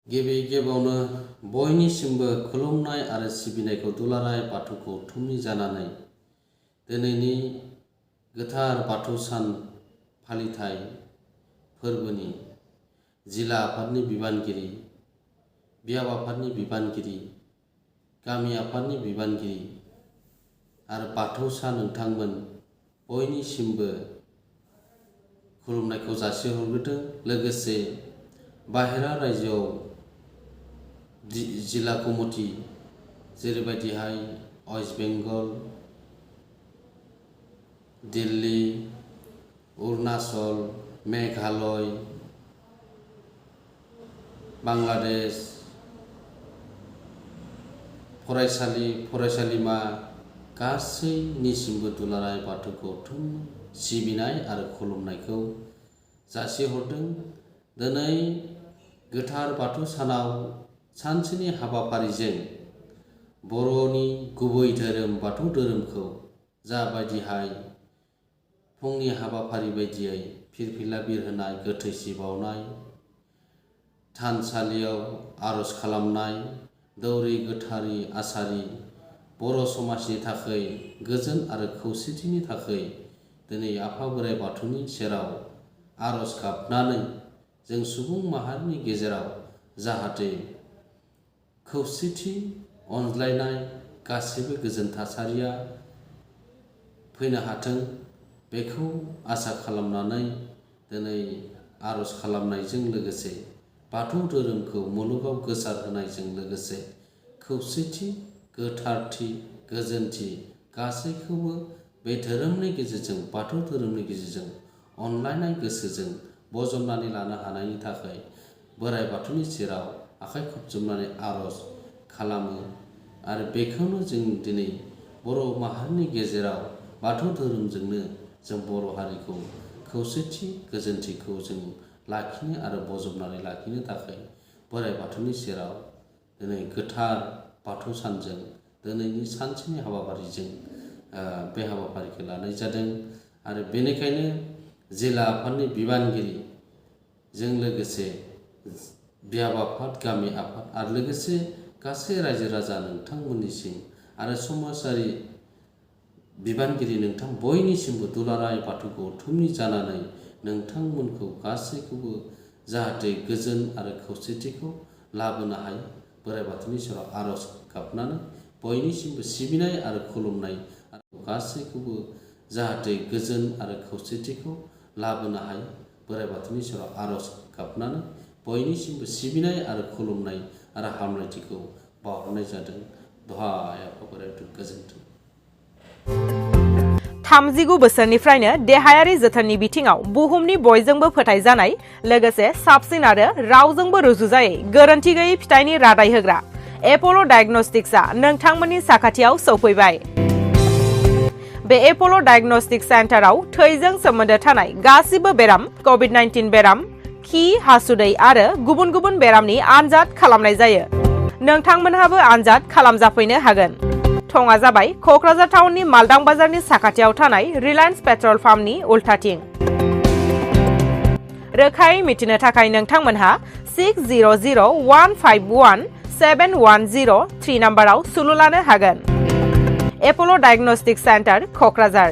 गिबि गिबियावनो बयनिसिमबो खुलुमनाय आरो सिबिनायखौ दुलाराय बाथौ गौथुमनि जानानै दिनैनि गोथार बाथौ सान फालिथाय फोरबोनि जिल्ला आफादनि बिबानगिरि, बियाब आफादनि बिबानगिरि, गामि आफादनि बिबानगिरि आरो बाथौ सान नोंथांमोन बयनिसिमबो खुलुमनायखौ जासिहरग्रोदों। लोगोसे बाहेरा रायजोआव जिल्ला कमिटि जेरैबायदिहाय वेस्ट बेंगल, दिल्ली, अरुणाचल, मेघालय, बांलादेश फरायसालि फरायसालिमा गासैनिसिमबो दुलाराय बाथौ गौथुम सिबिनाय आरो खुलुमनायखौ जासिहरदों। दिनै गोथार बाथौ सानाव सानसेनि हाबाफारिजों बर'नि गुबै धोरोम बाथौ धोरोमखौ जाबायदिहाय फुंनि हाबाफारि बायदियै फिरफिला बिरहोनाय, गोथैसि बावनाय, थानसालियाव आर'ज खालामनाय, दौरि गोथारि आसारि बर' समाजनि थाखाय गोजोन आरो खौसेथिनि थाखाय दिनै आफा बोराइ बाथौनि सेराव आर'ज गाबनानै जों सुबुं माहारिनि गेजेराव जाहाथे खौसेथि, अनज्लायनाय, गासैबो गोजोन थासारिया फैनो हाथों बेखौ आसा खालामनानै दिनै आर'ज खालामनायजों लोगोसे बाथौ धोरोमखौ मुलुगाव गोसारहोनायजों लोगोसे खौसेथि, गोथारथि, गोजोनथि गासैखौबो बे धोरोमनि गेजेरजों बाथौ धोरोमनि गेजेरजों अनलायनाय गोसोजों बजबनानै लानो हानायनि थाखाय बोराइ बाथौनि सेराव आखाइ खबजबनानै आर'ज खालामो आरो बेखौनो जों दिनै बर' माहारिनि गेजेराव बाथौ धोरोमजोंनो जों बर' हारिखौ खौसेथि गोजोनथिखौ जों लाखिनो आरो बजबनानै लाखिनो थाखाय बोराइ बाथौनि सेराव दिनै गोथार बाथौ सानजों दिनैनि सानसेनि हाबाफारिजों बे हाबाफारिखौ लानाय जादों। आरो बेनिखायनो जिल्ला आफादनि बिबानगिरिजों लोगोसे बियाब आफाद, गामि आफाद आरो लोगोसे गासै रायजो राजा नोंथांमोननिसिम आरो समाजारि बिबानगिरि नोंथां बयनिसिमबो दुलाराय बाथौ गौथुमनि जानानै नोंथांमोनखौ गासैखौबो जाहाथे गोजोन आरो खौसेथिखौ लाबोनो हायो बोराइ बाथौनि सेराव आर'ज गाबनानै बयनिसिमबो सिबिनाय आरो खुलुमनाय गासैखौबो जाहाथे गोजोन आरो खौसेथिखौ लाबोनो हायो बोराइ बाथौनि सेराव आर'ज गाबनानै बयनिसिमबो सिबिनाय आरो खुलुमनाय आरो हामलायथिखौ बावहरनाय जादों। दहाय आफा बोराइ बाथौ गोजोन्थों। 39 बोसोरनिफ्रायनो देहायारि जोथोननि बिथिङाव बुहुमनि बयजोंबो फोथायजानाय लोगोसे साबसिन आरो रावजोंबो रुजुजायै गोरोन्थि गैयै फिथाइनि रादाय होग्रा एप'ल' डायग्नोस्टिक्सआ नोंथांमोननि साखाथियाव सौफैबाय। बे एप'ल' डायग्नोस्टिक सेन्टाराव थैजों सोमोन्दो थानाय गासिबो बेराम, कभिड-19 बेराम, खि, हासुदै आरो गुबुन गुबुन बेरामनि आनजाद खालामनाय जायो। नोंथांमोनहाबो आनजाद खालामजाफैनो हागोन। थङा जाबाय क'क्राझार टाउननि मालदां बाजारनि साखाथियाव थानाय रिलायन्स पेट्रल पाम्पनि उल्थाथिं। रोखायै मिथिनो थाखाय नोंथांमोनहा 6001517103 नाम्बाराव सुलु लानो हागोन। एप'ल' डायग्नोस्टिक सेन्टार, क'क्राझार।